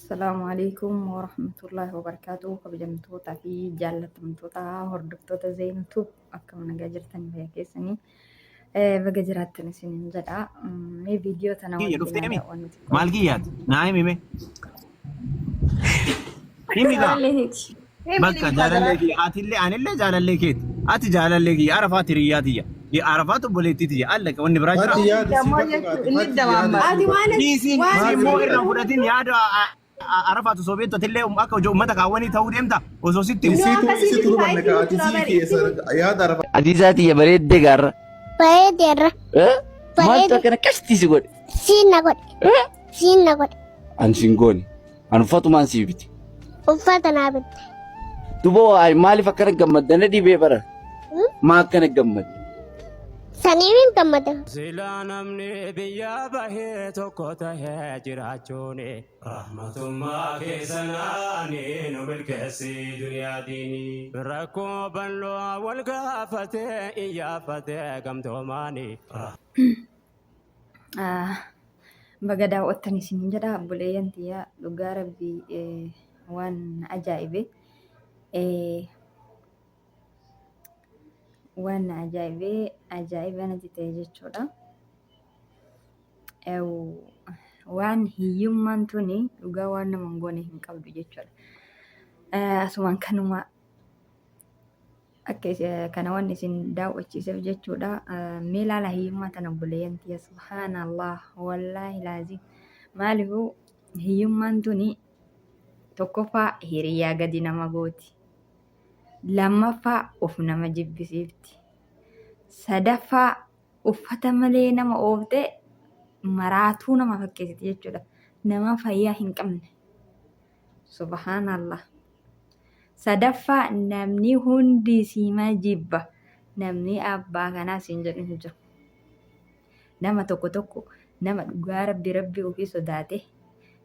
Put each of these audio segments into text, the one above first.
Assalaamu alaikum warahmatullahi wabarakatuh. Kabajamtoota fi jaallatamtoota hordoftoota Zeenutuub akkam nagaa jirtan fayyaa keessanii baga jiraattan isiniin jedha. Mee viidiyoo tana Kiyya wajjin dhuftee haa mi? daawwannu xiqqoo. Maal kiyyaati? Naa himi mee. Himi kaa. Jaalallee keeti. Bakka jaalallee kiyya. Atillee anillee jaalallee keeti. Ati jaalallee kiyya. Arafaat hiriyyaa tiyya. Arafaat obboleettii tiyya. Allaqe wanni biraa jira. Fati yaada si Dammoo bakka jechuun baate. inni Fati dawaan yaada bara. si Ati bakka waan Dhiisiin waan dhiisii immoo asii irra hin fudhatin yaada Arafaat osoo beektu atillee akka uummata kaawwanii ta'uu deemta osoo sitti himu. Nu Isitu akkasii isitu miti hubanne faayitii ka ati nuti sii bari keessa itti yaada arafa. Aziizaa tiyya bareeddee gaarra. Bareedeerra. Eh? Maaltu Bareede. akkana qashtii si godhe? Siin na godhe. Eh? Siin na godhe. Ani sin goone. Ani uffatumaan sii bite. Uffata naa bitte. Duba waa maaliif akkana gammadda na dhibee bara? Hmm? Maa akkana gammadda? Saniif gammada. Silaa namni biyyaa bahee tokko tahee jiraachuun rahmatummaa keessanaani nu milkeessi duniyaa diinii. Rakkoo bal'oo wal gaafatee iyyaafatee gamtoomaani. Baga daawwattan isiniin jedha obboleeyyan tiyya dhugaa rabbii waan na ajaa'ibe waan na ajaa'ibe ajaa'iba natti ta'e jechuudha. Waan hiyyummaan tuni dhugaa waan nama hin goone hin qabdu jechuudha. Asumaan kanuma Akka kana wanni isin daawwachiiseef jechuudha. Mee ilaala hiyyummaa tana obboleeyyan tiyya subhaanallah wallaahi laazim. Maaliifuu hiyyummaan tuni tokkoffaa hiriyaa gadi nama gooti. Lammaffaa of nama jibbisiifti. Sadaffaa uffata malee nama ooftee maraatuu nama fakkeessiti jechuudha. Nama fayyaa hin qabne. Subhaanallah. Sadaffaa namni hundi siima jibba. Namni abbaa kanaa siin jedhu hin jiru. Nama tokko tokko nama dhugaa rabbi rabbi ofii sodaate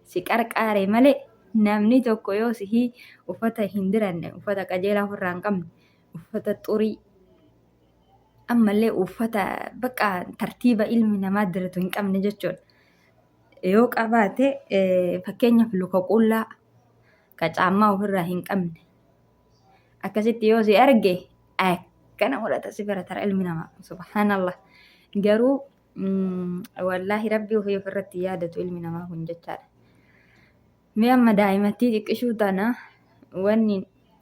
si qarqaare malee namni tokko yoo sihii uffata hin diranne uffata qajeelaa ofirraa hin qabne uffata xurii ammallee uffata bakka tartiiba ilmi namaa diratu hin qabne jechuudha. Yoo qabaate fakkeenyaaf luka qullaa ka caammaa ofirraa hin qabne akkasitti yoo si arge akkana godhata si bira tara ilmi namaa subhaanallah garuu wallaahi rabbi ofii ofirratti yaadatu ilmi namaa kun jechaadha. Mee amma daa'imattii xiqqishuu tana wanni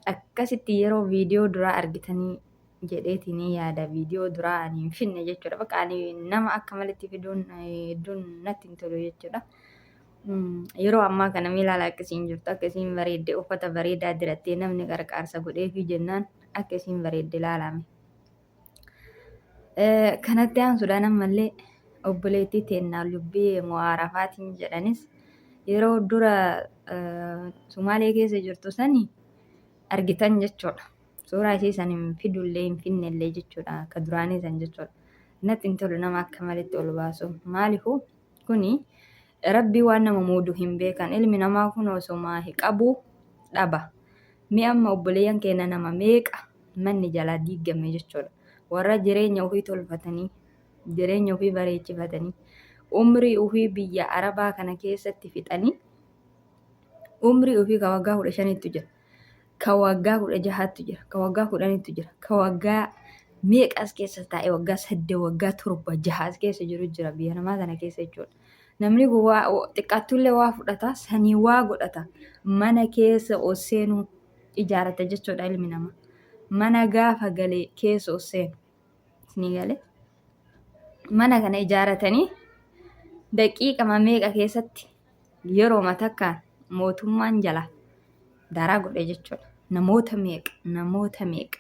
akkasitti yeroo viidiyoo duraa argitanii jedheetiin yaada viidiyoo duraa ani hin finne jechuudha. Bakka ani nama akka malitti fiduun hedduun natti hin tolu jechuudha. Yeroo ammaa kana mee ilaala akka isiin jirtu akka isiin bareedde uffata bareedaa dirattee namni qarqaarsa godheefii jennaan akka isiin bareedde ilaalame. Kanatti aansuudhaan ammallee obboleettii teennaa lubbii mu'aarafaatiin jedhanis yeroo dura Sumaalee keessa jirtu sani argitan jechuudha. Suuraa isii san hin fidullee hin finnellee jechuudha. Akka duraanii san jechuudha. Natti hin tolu nama akka malitti ol baasu. Maaliifuu kuni rabbii waan nama muudu hin beekan. Ilmi namaa kun osoma qabu dhaba. Mee amma obboleeyyan keenya nama meeqa manni jalaa diigame jechuudha. Warra jireenya ofii tolfatanii, jireenya ofii bareechifatanii, umrii ofii biyya Arabaa kana keessatti fixanii, umrii ofii ka waggaa 15ttu jira, ka waggaa 16ttu jira, ka waggaa 10ttu jira, ka waggaa meeqa as keessa taa'e waggaa 8, waggaa 7, 6 as keessa jiru jira biyya namaa kana keessa jechuudha. Namni kun waa xiqqaattullee waa fudhata, sanii waa godhata. Mana keessa ol seenuu ijaarrata jechuudha ilmi namaa. Mana gaafa galee keessa ol seenu. Isinii galee? Mana kana ijaarratanii daqiiqama meeqa keessatti yerooma takkaan mootummaan jala daraa godhe jechuudha. Namoota meeqa namoota meeqa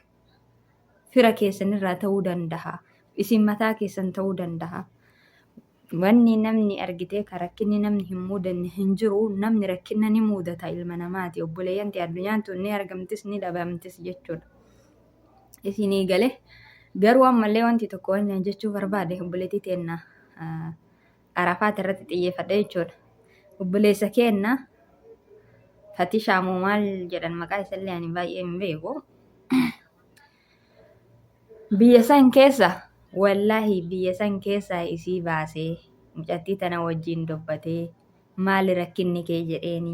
fira keessanirraa ta'uu danda'a. Isin mataa keessan ta'uu danda'a. Wanni namni argitee ka rakkinni namni hin muudanne hin jiru. Namni rakkinna ni muudata ilma namaati. Obboleeyyan tee addunyaan tun ni argamtis ni dhabamtis jechuudha. Isinii gale garuu ammallee wanti tokko wanni ani jechuu barbaade obboleettii teenna Arafaat irratti xiyyeeffadhe jechuudha. Obboleessa keenna Fatishaa moo maal jedhan maqaa isallee ani baay'ee hin beeku. Biyya san keessa wallaahi biyya san keessa isii baasee mucattii tana wajjiin dubbatee maali rakkinni kee jedheeni.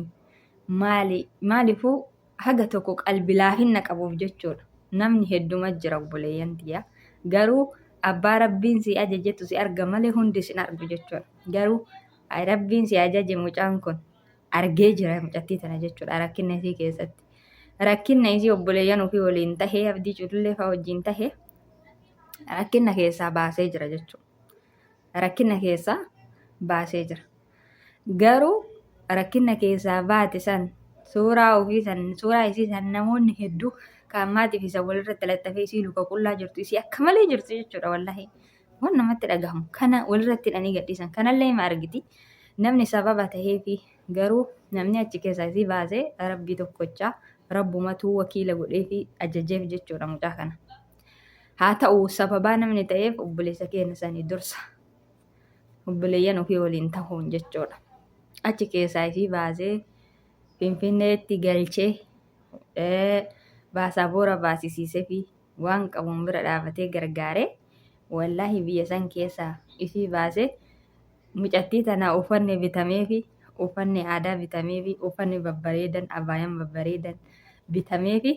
Maali maaliifuu haga tokko qalbi laafinna qabuuf jechuudha. Namni hedduma jira obboleeyyan tiyya. Garuu abbaa rabbiin si ajajetu si arga malee hundi sin argu jechuudha. Garuu rabbiin si ajaje mucaan kun argee jira mucattii tana jechuudha rakkinna isii keessatti. Rakkinna isii obboleeyyan ofii waliin tahee abdii culullee fa'aa wajjin tahee rakkinna keessaa baasee jira jechuudha. Rakkinna keessaa baasee jira. Garuu rakkinna keessaa baate san suuraa ofii san suuraa isii san namoonni hedduu kan maatiif isa walirratti laxxafee isii luka qullaa jirtu isii akka malee jirtu jechuudha wallaahi. Waan namatti dhagahamu kana walirratti hidhanii gadhiisan kanallee hima argiti. Namni sababa taheefi garuu namni achi keessaa isii baase rabbii tokkochaa rabbumatuu wakiila godheefi ajajeef jechuudha mucaa kana. Haa ta'u sababaa namni ta'eef obboleessa keenya sanii dursa. Obboleeyyan ofii waliin tahuun jechuudha. Achi keessaa isii baasee Finfinneetti galchee baasaboora baasisiisee fi waan qabuun bira dhaabatee gargaaree wallaahi biyya san keessaa isii baasee mucattii tana uffanni bitameefi uffanni aadaa bitameefi uffanni babbareedan abaayan babbareedan bitameefi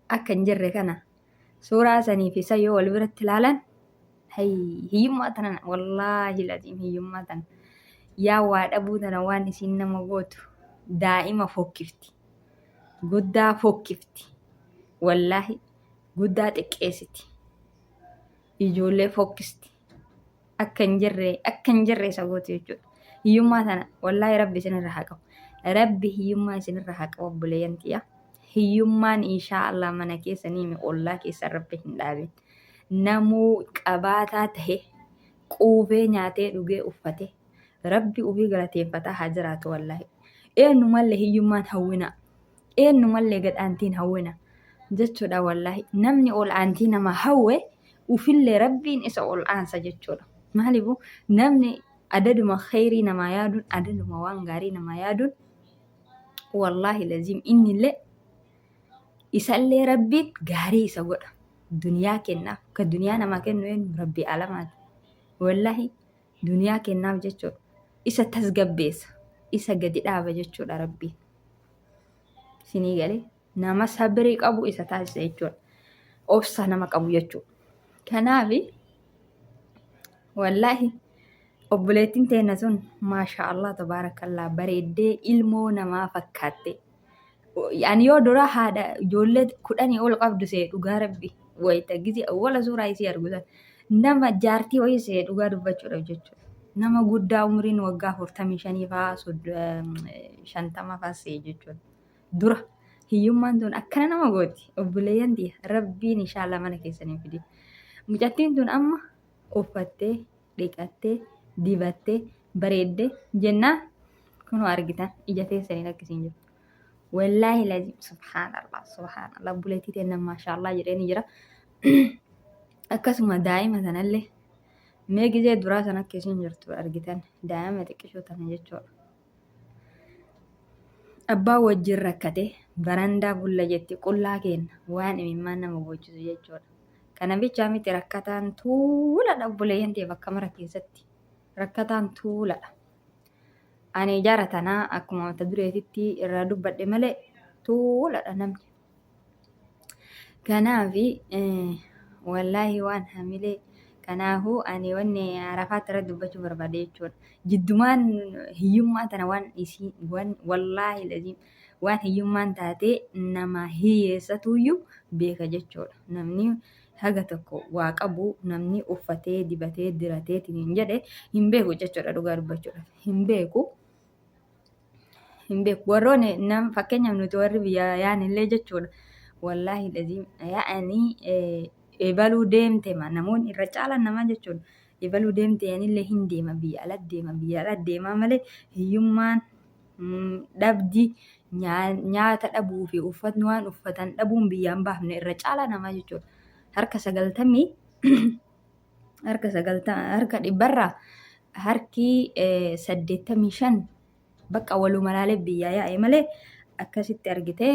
akka hin jirre kana suuraa sanii fi isa yoo wal biratti ilaalan hiyyummaa tana wallaahi laziim hiyyummaa tana yaa waa dhabuu tana waan isiin nama gootu daa'ima fokkifti guddaa fokkifti wallaahi guddaa xiqqeessiti ijoollee fokkisti akka hin jirre akka hin jirre isa gootu jechuudha. Hiyyummaa tana wallaahi rabbi isinirra haa qabu. Rabbi hiyyummaa isinirra haa qabu obboleeyyan tiyya. Hiyyummaan inshaa Allah mana keessanii mi ollaa keessan rabbi hin dhaabin. Namuu qabaataa tahe quufee nyaatee dhugee uffate rabbi ofii galateeffataa haa jiraatu wallaahi. Eenyumallee hiyyummaan hawwina. Eenyumallee gad aantiin hawwina jechuudha wallaahi. Namni ol aantii nama hawwe ufillee rabbiin isa ol aansa jechuudha. Maaliifuu namni adaduma kheyrii namaa yaaduun adaduma waan gaarii namaa yaaduun wallaahi laziim innillee isallee rabbiin gaarii isa godha. Duniyaa kennaaf ka duniyaa namaa kennu eenyu rabbii alamaati. Wallaahi duniyaa kennaaf jechuudha. Isa tasgabbeessa isa gadi dhaaba jechuudha rabbiin. Isinii galee nama sabrii qabu isa taasisa jechuudha. Obsa nama qabu jechuudha. Kanaafi wallaahi obboleettiin teenna sun maashaa Allah tabaarakallaa bareeddee ilmoo namaa fakkaatte. Ani yoo dura haadha ijoollee 10 ol qabdu see dhugaa rabbi wayita gisee awwala suuraa isii argu san nama jaartii wayii see dhugaa dubbachuudhaaf jechuudha. Nama guddaa umriin waggaa 45 fa'aa 50 fa'aa see jechuudha. Dura hiyyummaan tun akkana nama gooti obboleeyyan tiyya rabbiin inshaallah mana keessan hin fidin. Mucattiin tun amma uffattee dhiqattee dibattee bareeddee jennaan kunoo argitan ija teessaniin akkasiin jirtu. Wallaahi lazim subhaanallah subhaanallah buleetii teenna maashaallah jedhee ni jira. Akkasuma daa'ima sanallee mee gizee duraa san akka isiin jirtu argitan daa'ima xiqqishoo tana jechuudha. Abbaa wajjin rakkate barandaa bulla jetti qullaa keenna waan imimmaan nama boochisu jechuudha. Kana bichaa miti rakkataan tuuladha obboleeyyan ta'e bakka mara keessatti rakkataan tuuladha. Ani jara tanaa akkuma mata dureetitti irraa dubbadhe malee tuuladha namni. Kanaafi wallaahi waan hamilee kanaafuu ani wanni Arafaatti irratti dubbachuu barbaade jechuudha. Jiddumaan hiyyummaa tana waan isii waan wallaahi laziim waan hiyyummaan taatee nama hiyyeessatuyyuu beeka jechuudha. Namni haga tokko waa qabu namni uffatee dibatee dirateetiin hin jedhe hin beeku jechuudha dhugaa dubbachuudhaaf hin beeku. Hin beeku. Warroonni nam fakkeenyaaf nuti warri biyya yaanillee jechuudha. Wallaahi laziim yaa'anii ebaluu deemte ma namoonni irra caalaan namaa jechuudha. Ebaluu deemte anillee hin deema biyya ala deema biyya ala deemaa malee hiyyummaan dhabdi nyaata dhabuu fi uffatni waan uffatan dhabuun biyyaan baafne irra caalaa namaa jechuudha. Harka 90 harka 90 harka dhibbarraa harki 85 bakka waluma laalee biyyaa yaa'e malee akkasitti argitee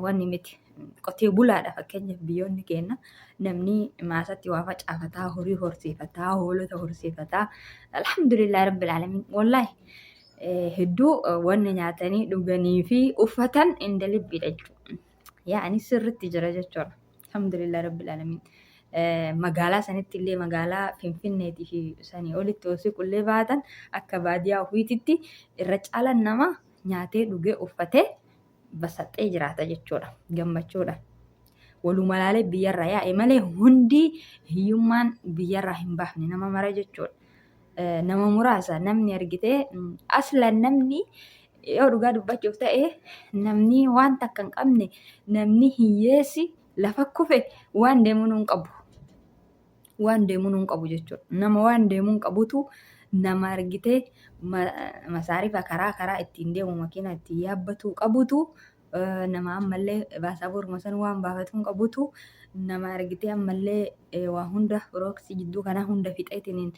wanni miti. Qotee bulaadha fakkeenyaaf biyyoonni keenya namni maasatti waa facaafataa, horii horsiifataa, hoolota horsiifataa. Alhamdulillah rabbil aalamiin. Wallaahi Hedduu wanni nyaatanii dhuganii fi uffatan inda libbiidha jechuudha. Yaa'anii sirriitti jira jechuudha. Alhamdulillah rabbil alamin. Magaalaa sanitti illee magaalaa Finfinneetii fi sanii olitti osoo qullee baatan akka baadiyaa ofiititti irra caalaan nama nyaatee dhugee uffatee basaxee jiraata jechuudha. Gammachuudha. Walumalaalee biyyarraa yaa'e malee hundi hiyyummaan biyyarraa hin baafne nama mara jechuudha. Nama muraasa namni argitee aslan namni yoo dhugaa dubbachuuf ta'e namni waan takka hin qabne namni hiyyeessi lafa kufe waan deemuun hin qabu. Waan deemuun hin qabu jechuudha. Nama waan deemuun hin qabutu nama argitee masaarifa karaa karaa ittiin deemu makiina ittiin yaabbatu qabutu nama ammallee baasabooruma san waan baafatu hin qabutu nama argitee ammallee waa hunda rooksii jidduu kanaa hunda fixeetiniin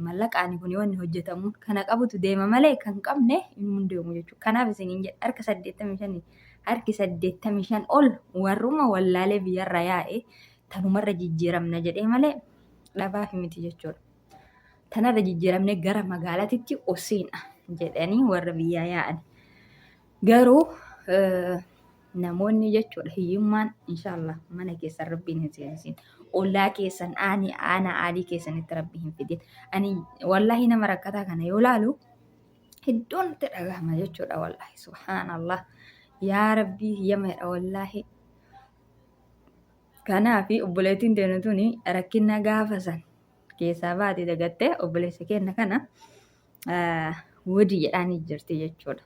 mallaqaani kun wanni hojjetamu kana qabutu deema malee kan qabne hin deemu jechuudha. Kanaaf isiniin jedha harka 85 harki 85 ol warruma wallaalee biyyarra yaa'e tanumarra jijjiiramna jedhee malee dhabaaf miti jechuudha. Tanarra jijjiiramnee gara magaalaatitti osiina jedhanii warra biyyaa yaa'an. Garuu namoonni jechuudha hiyyummaan inshaallah mana keessan rabbiin hin seensiin. Ollaa keessan aanii aanaa aalii keessanitti rabbi hin fidin. Ani wallaahi nama rakkataa kana yoo laalu hedduun itti dhagahama jechuudha wallaahi subhaanallah. Yaa rabbii hiyyameedha wallaahi. Kanaafi obboleettiin teenu tuni rakkina gaafa san keessaa baate dagattee obboleessa keenya kana wadi jedhaanii jirti jechuudha.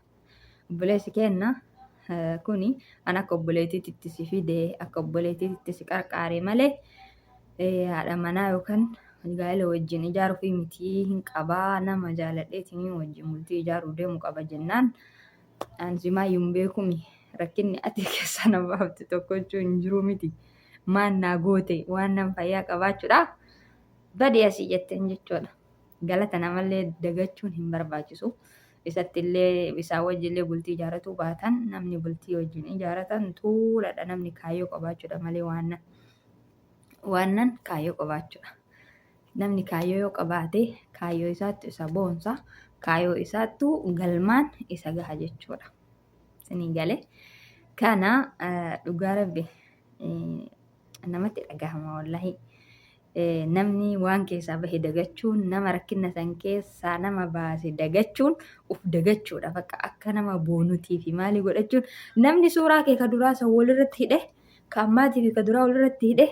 Obboleessi keenya kuni an akka obboleettiitti si fide akka obboleettiitti si qarqaare malee haadha manaa yookaan gaa'ela wajjin ijaaruuf miti hin qabaa nama jaaladheetiin wajjin bultii ijaaruu deemu qaba jennaan an simaayyuu hin beekumi rakkinni ati keessa na baafte tokkochuu hin jiru miti maan naa goote waan nan fayyaa qabaachuudhaaf badi asii jetteen jechuudha. Galata namallee dagachuun hin barbaachisu. Isatti illee isaa wajji illee bultii ijaaratuu baatan namni bultii wajjin ijaaratan tuuladha namni kaayyoo qabaachuudha malee waan waannan kaayyoo qabaachuudha. Namni kaayyoo yoo qabaate kaayyoo isaattu isa boonsa kaayyoo isaattu galmaan isa gaha jechuudha. Isinii galee kana dhugaa rabbi namatti dhagahama wallahi. Namni waan keessaa bahe dagachuun nama rakkina san keessaa nama baase dagachuun uf dagachuudha bakka akka nama boonutii fi maalii godhachuun namni suuraa kee ka duraa san walirratti hidhe ka ammaatii fi ka duraa walirratti hidhe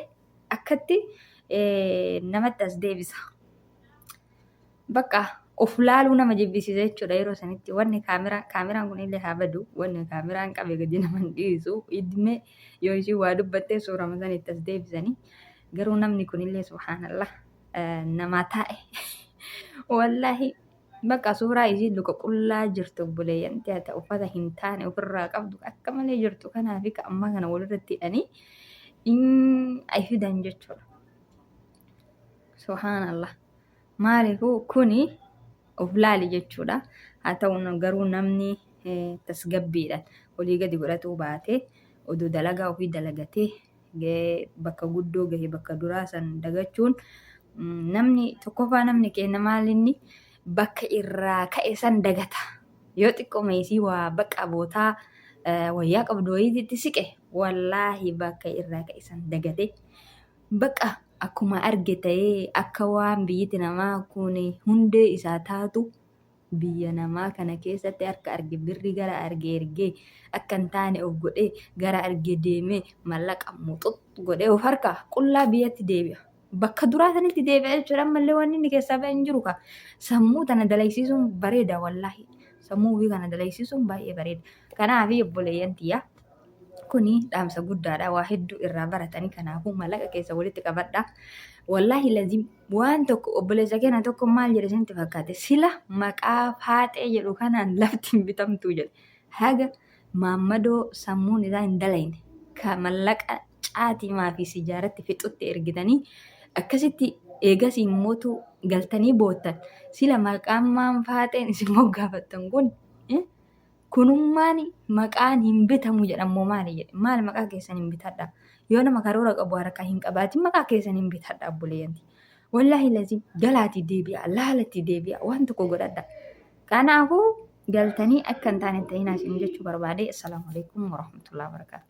akkatti namatti as deebisa. Bakka of laaluu nama jibbisiisa jechuudha yeroo sanitti wanni kaameraa kaameraan kun illee haa badu wanni kaameraan qabe gadi nama hin dhiisu idme yoo ishii waa dubbattee suurama sanitti as deebisanii garuu namni kun illee subhaanallah namaa taa'e wallaahi bakka suuraa ishii luka qullaa jirtu obboleeyyan ta'e uffata hin taane ofirraa qabdu akka malee jirtu kanaa fi ka ammaa kana walirratti hidhanii in fidan jechuudha. Subhaanallah. Maaliifuu kuni of laali jechuudha. Haa ta'u garuu namni tasgabbiidhaan olii gadi godhatuu baate oduu dalagaa ofii dalagatee bakka guddoo gahe bakka duraa san dagachuun namni tokkoffaa namni keenya maalinni bakka irraa ka'e san dagata. Yoo xiqqoo meesii waa bakka bootaa wayyaa qabdu wayiitti siqe wallaahi bakka irraa ka'e san dagate Baqa akkuma arge ta'ee akka waan biyyiti namaa kun hundee isaa taatu biyya namaa kana keessatti harka arge birri gara arge ergee akka hin taane of godhee gara arge deemee mallaqa muxux godhee of harkaa qullaa biyyatti deebi'a. Bakka duraa sanitti deebi'a jechuudha ammallee waan inni keessaa ba'e hin jiru kaa. Sammuu tana dalaysiisuun bareeda wallaahi. Sammuu ofii kana dalaysiisuun baay'ee bareeda. Kanaaf obboleeyyan tiyyaa. Kuni dhaamsa guddaadha. Waa hedduu irraa baratanii kanaafuu mallaqa keessa walitti qabadha. Wallaahi lazim waan tokko obboleessa keenya tokko maal jedhe isinitti fakkaate sila maqaa faaxee jedhu kanaan lafti hin bitamtuu jedhe. Haga maammadoo sammuun isaa hin dalayne ka mallaqa caatiimaa fi sijaaratti fixutti ergitanii akkasitti eegasii immootu galtanii boottan sila maqaan maan faaxeen isin moggaafattan kun Kunummaan maqaan hin bitamu jedhammoo maali jedhe. Maal maqaa keessan hin bitadha. Yoo nama karoora qabu harkaa hin qabaatin maqaa keessan hin bitadha obboleeyyanti. Wallaahi lazim galaatii deebi'a laalatti deebi'a waan tokko godhadha. Kanaafuu galtanii akka hin taane ta'inaa isin jechuu barbaade. Assalaamu alaikum warahmatullahi wabarakatuh.